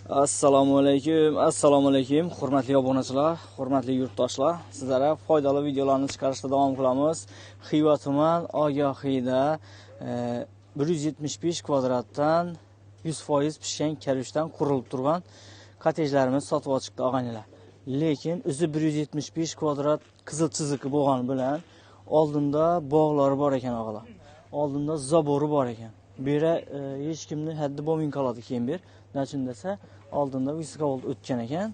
Assalomu alaykum, assalomu alaykum, hurmatli obunachilar, hurmatli yurtdoshlar. Sizlarga foydali videolarni chiqarishda davom qilamiz. Xiva tuman Ogohiyda 175 kvadratdan 100% pishgan karushdan qurilib turgan kottejlarimiz sotib chiqdi og'aynilar. Lekin o'zi 175 kvadrat qizil chiziqi bo'lgani bilan oldinda bog'lari bor ekan og'alar. Oldinda zabori bor ekan. Bu yerga hech kimni haddi bo'lmay qoladi keyin bir. Nachun desa, oldinda vysokovolt o'tgan ekan.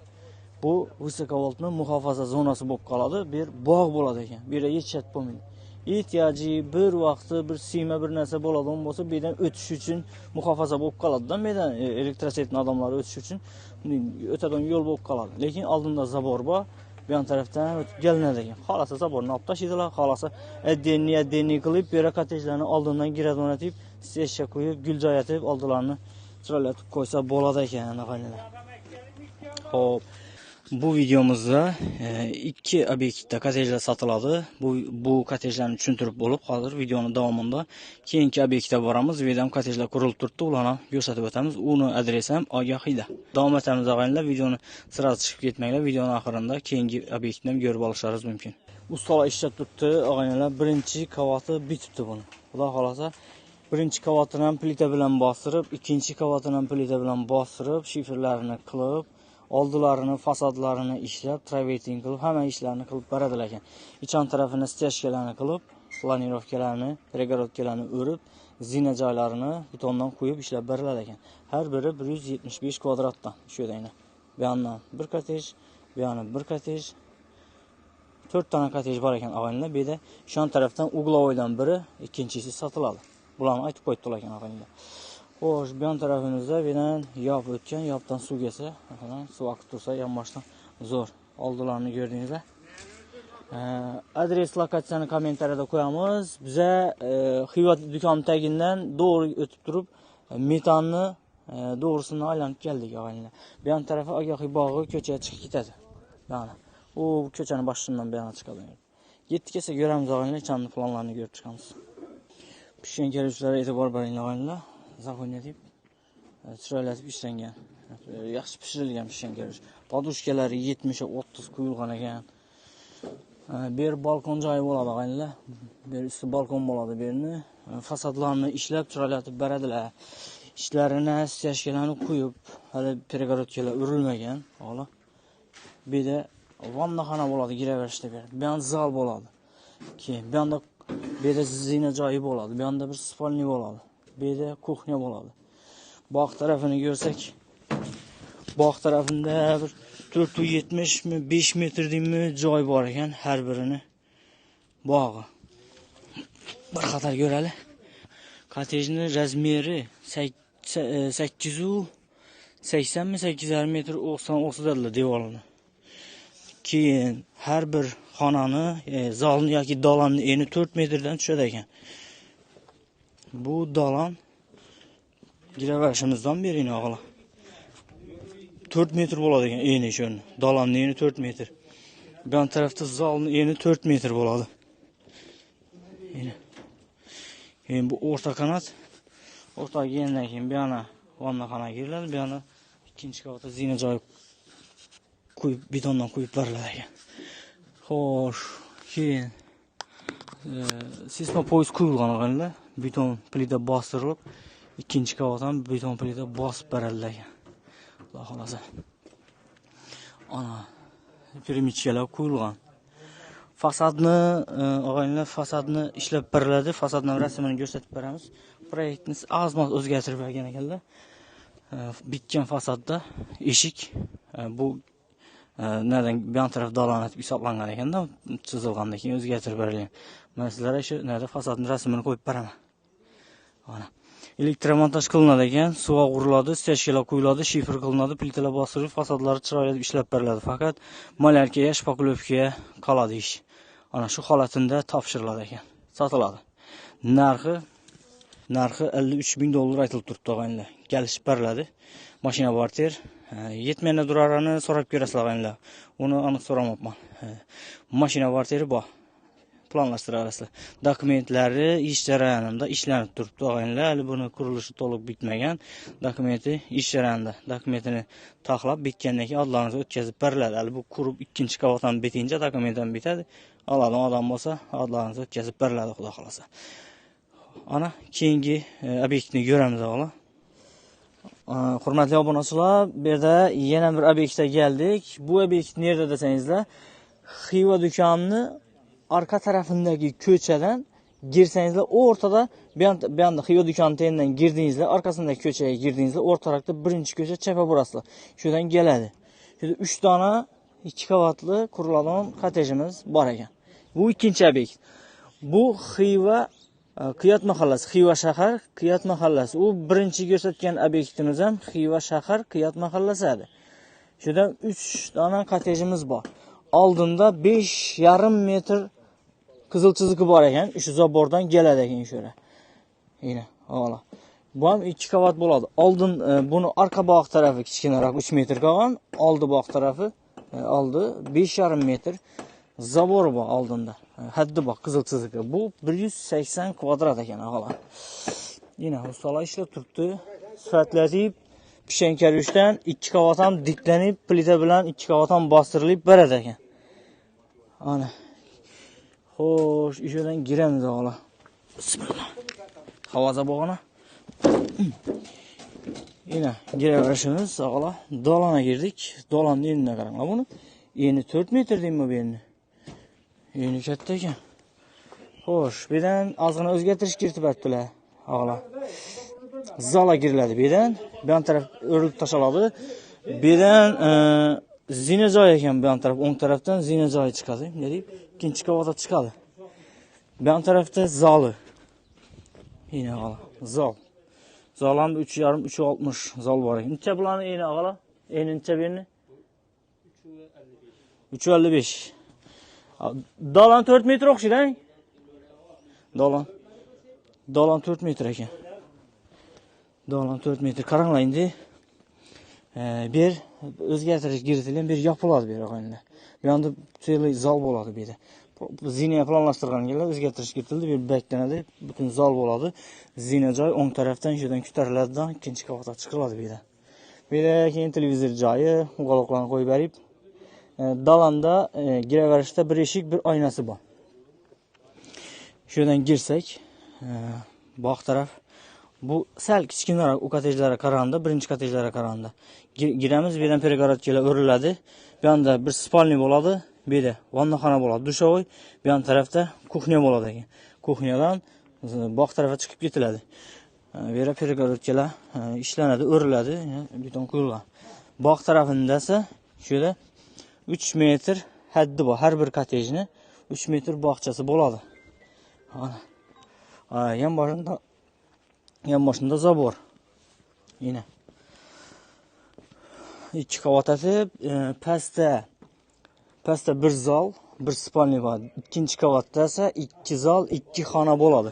Bu vysokovoltni muhofaza zonasi bo'lib qoladi. Bir bog' bo'ladi ekan. Bu yerga hech had bo'lmaydi. Ehtiyoji bir vaqti bir siyma bir narsa bo'ladigan bo'lsa, bu yerdan o'tish uchun muhofaza bo'lib qoladi-da, bu yerdan elektrosetni odamlari o'tish uchun o'tadigan yo'l bo'lib qoladi. Lekin oldinda zabor bor. Bu yon tarafdan o'tib kelinadi ekan. Xolasa zaborni olib tashlaydilar, xolasa addenni qilib, bu yerga kottejlarni oldindan giradi o'rnatib, stesha qo'yib, gul joyatib, oldilarini chiroylatib qo'ysa bo'ladi ekan og'aynilar. Xo'p, bu videomizda ikki obyektda kottejlar sotiladi. Bu kottejlarni tushuntirib bo'lib, hozir videoning davomida keyingi obyektga boramiz. Bu yerda ham kottejlar qurilib turibdi, ularni ham ko'rsatib o'tamiz. Uni adresi ham Ogohiyda. Davom etamiz og'aynilar, videoni sirasi chiqib ketmanglar. Videoning oxirida keyingi obyektni ham ko'rib olishingiz mumkin. Ustalar ishlab turibdi og'aynilar. Birinchi qavati bitibdi buni. Xudo xolasa birinchi qavatini ham plita bilan bostirib, ikkinchi qavatini ham plita bilan bostirib, shiferlarini qilib, oldilarini, fasadlarini ishlab, travertin qilib, hamma ishlarni qilib beradilar ekan. Ichon tarafini stяжkalarni qilib, planirovkalarni, перегородkalarni o'rib, zina joylarini betondan qo'yib ishlab beriladi ekan. Har biri 175 kvadratdan shu yerda. Bu yondan bir kottej, bu yoni bir kottej. 4 tane kottej bor ekan og'aynilar. Bu yerda shu tarafdan uglovoydan biri, ikkinchisi sotiladi. Bularni aytib qo'yibdilar ekan og'aynilar. Xo'sh, bu yon tarafimizda bu yerdan yop o'tgan, yopdan suv kelsa, masalan, suv oqib tursa, yonboshdan zo'r. Oldilarini ko'rdingizlar. Adres, lokatsiyani kommentariyada qo'yamiz. Biza Xiva do'koni tagidan to'g'ri o'tib turib, metanni to'g'risini aylanib keldik og'aynilar. Bu yon tarafi Ogohiy bog'i ko'chaga chiqib ketadi. Mana u ko'chani boshidan bu yoqqa chiqadi. Yetdi kelsa ko'ramiz og'aynilar, ichanni planlarini ko'rib chiqamiz. Pishgan kerushlarga e'tibor bering og'aynilar. Zaxonya deb chiroylatib ishlangan, yaxshi pishirilgan pishgan kerush. Podushkalari 70-30 quyilgan ekan. Bu yer balkon joyi bo'ladi og'aynilar. Bu yer usti balkon bo'ladi bu yerni. Fasadlarni ishlab chiroylatib beradilar. Ishlarini stяжkalarni qo'yib, hali перегородkalar urilmagan, hali. Bu yerda vannaxona bo'ladi, giraverishda bu yer. Bu yoqda zal bo'ladi. Keyin bu yoqda bu yerda zina joyi bo'ladi, bu yoqda bir spalni bo'ladi, bu yerda kuxnya bo'ladi. Bog' tarafini ko'rsak, bog' tarafida bir 470 mi 5 metr deymi joy bor ekan, har birini bog'i. Bir qator ko'rali. Kottejning razmeri 880 mi 8,5 metr 90 dedilar devorini. Keyin har bir xonani, zalni yoki dalanni eni 4 metrdan tushadi ekan. Bu dalan giraverishimizdan beri og'alar. 4 metr bo'ladi ekan eni shuni. Dalanning eni 4 metr. Bu yon tarafda zalning eni 4 metr bo'ladi. Eni. Keyin bu o'rta qanot. O'rtaga kelgandan keyin bu yana vannaxona kiriladi, bu yana ikkinchi qavatda zina joyi qo'yib, betondan qo'yib beriladi ekan. Xo'sh, keyin sisma poyez qo'yilgan og'aynilar, beton plita bostirilib, ikkinchi qavat ham beton plita bosib beriladi ekan. Xudo xolasa. Ana piramidalar qo'yilgan. Fasadni og'aynilar, fasadni ishlab beriladi. Fasadning rasmini ko'rsatib beramiz. Proyektni az-moz o'zgartirib bergan ekanlar. Bitgan fasadda eshik bu nereden bir yan taraf dalanatib hisoblangan ekanda, chizilgandan keyin o'zgartirib berilgan. Men sizlarga shu nerede fasadning rasmini qo'yib beraman. Mana elektromontaj qilinadi ekan, suv uriladi, stяжkalar qo'yiladi, shifer qilinadi, plitalar bosirilib, fasadlari chiroyli ishlab beriladi. Faqat malyarkaga, shpaklovkaga qoladi ish. Ana shu holatida topshiriladi ekan, sotiladi. Narxi 53 ming dollar aytilib turibdi og'aynilar. Kelishib beriladi. Mashina barter. Yetmaydi durarani so'rab ko'rasizlar og'aynilar. Uni aniq so'ramabman. Mashina barteri bor. Planlashtirasizlar. Dokumentlari ish jarayonida ishlanib turibdi, og'aynilar. Hali buni qurilishi to'liq bitmagan. Dokumenti ish jarayonida. Dokumentini taxlab bitgandan keyin odlaringizni o'tkazib beriladi. Hali bu qurib ikkinchi qavat ham bitincha dokument ham bitadi. Oladigan odam bo'lsa, odlaringizni o'tkazib beriladi, xudo xolasa. Ana keyingi obyektni ko'ramiz, og'lar. Hurmatli obunachilar, bu yerda yana bir obyektga keldik. Bu obyekt nerede desangizlar, Xiva do'konini arka tarafındaki ko'chadan girsangizlar, o'rtada bu yoqda Xiva do'koni tenidan girdingizlar, arkasındaki ko'chaga girdingizlar, o'rta tarafda birinchi ko'cha chapa burasizlar. Shundan keladi. Shunda 3 dona 2 qavatli quriladigan kottejimiz bor ekan. Bu ikkinchi obyekt. Bu Xiva Qiyat mahallasi, Xiva shahar Qiyat mahallasi. U birinchi ko'rsatgan obyektimiz ham Xiva shahar Qiyat mahallasi edi. Shundan 3 dona kottejimiz bor. Oldinda 5,5 metr qizil chizigi bor ekan. Shu zabordan keladi ekan shu yerga. Yine, og'la. Bu ham 2 qavat bo'ladi. Oldin buni arqa bog' tarafi kichkinaroq 3 metr qolgan, oldi bog' tarafi oldi 5,5 metr zabori bor oldinda. Haddi bor qizil chizigi. Bu 180 kvadrat ekan, og'alar. Yine ustalar ishlab turibdi. Sifatlatib pishan karushdan 2 qavat ham diklanib, plita bilan 2 qavat ham bostirilib beradi ekan. Ana. Xo'sh, ishodan giramiz, og'alar. Bismillah. Havoza bo'g'ana. Yine giraverishimiz, og'alar. Dolana girdik. Dolanni enine qaranglar buni. Eni 4 metr deymi bu eni? Eni katta ekan. Xo'sh, bu yerdan ozgina o'zgartirish kiritib berdilar, og'alar. Zala giriladi bu yerdan. Bu yon taraf o'rilib tashaladi. Bu yerdan zina joyi ekan bu yon taraf, o'ng tarafdan zina joyi chiqadi. Ne deyip? Ikkinchi qavatga chiqadi. Bu yon tarafda zali. Yine og'alar, zal. Zal ham 3,5 3,60 zal bor ekan. Necha bularni eni, og'alar? Eni necha bu yerni? 3,55. Dalan 4 metr o'xshaydi, a? Dalan. Dalan 4 metr ekan. Dalan 4 metr. Qaranglar endi. Bir o'zgartirish kiritilgan, bir yopiladi bu yer, og'aynilar. Bu yoqda целый zal bo'ladi bu yerda. Zina planlashtirganlar o'zgartirish kiritildi, bir beklanadi, butun zal bo'ladi. Zina joy o'ng tarafdan shudan ko'tariladi, ikkinchi qavatga chiqiladi bu yerda. Bu yerda keyin televizor joyi, uголокlarni qo'yib berib, dalanda giraverishda bir eshik, bir oynasi bor. Shu yerdan girsak, bog' taraf bu sal kichkinaroq u kottejlarga qaraganda, birinchi kottejlarga qaraganda. Giramiz, bu yerdan перегородка lar o'riladi. Bu yoqda bir спальный bo'ladi, bu yerda vannaxona bo'ladi, душевой, bu yon tarafda кухня bo'ladi ekan. Кухня dan bog' tarafga chiqib ketiladi. Bu yerda перегородка lar ishlanadi, o'riladi, beton quyilgan. Bog' tarafida esa shu yerda 3 metr haddi bor. Har bir kottejni 3 metr bog'chasi bo'ladi. Ana. Yon boshida забор. Yine. Ikki qavat etib, pastda bir zal, bir спальный bor. Ikkinchi qavatda esa ikki zal, ikki xona bo'ladi.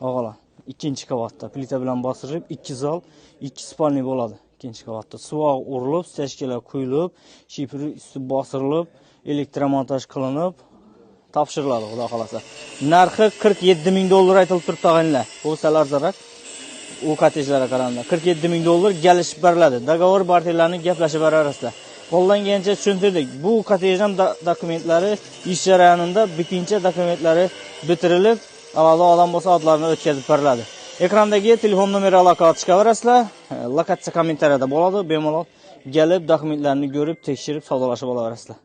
Og'alar, ikkinchi qavatda plita bilan bostirib, ikki zal, ikki спальный bo'ladi. Ikkinchi qavatda suvoq urilib, стяжка lar quyilib, shifer usti bosirilib, elektromontaj qilinib topshiriladi, xudo xolasa. Narxi 47 ming dollar aytilib turibdi, og'aynilar. Bu sal arzonroq. U kottejlarga qaraganda 47 ming dollar kelishib beriladi. Договор barterlarni gaplashib berasizlar. Qo'ldan kelgancha tushuntirdik. Bu kottej ham dokumentlari ish jarayonida bitincha dokumentlari bitirilib, alohida odam bo'lsa otlarini o'tkazib beriladi. Ekrandagi telefon nomeri aloqaga chiqaverasizlar. Lokatsiya kommentariyada bo'ladi. Bemalol kelib dokumentlarni ko'rib, tekshirib, savdolashib olaverasizlar.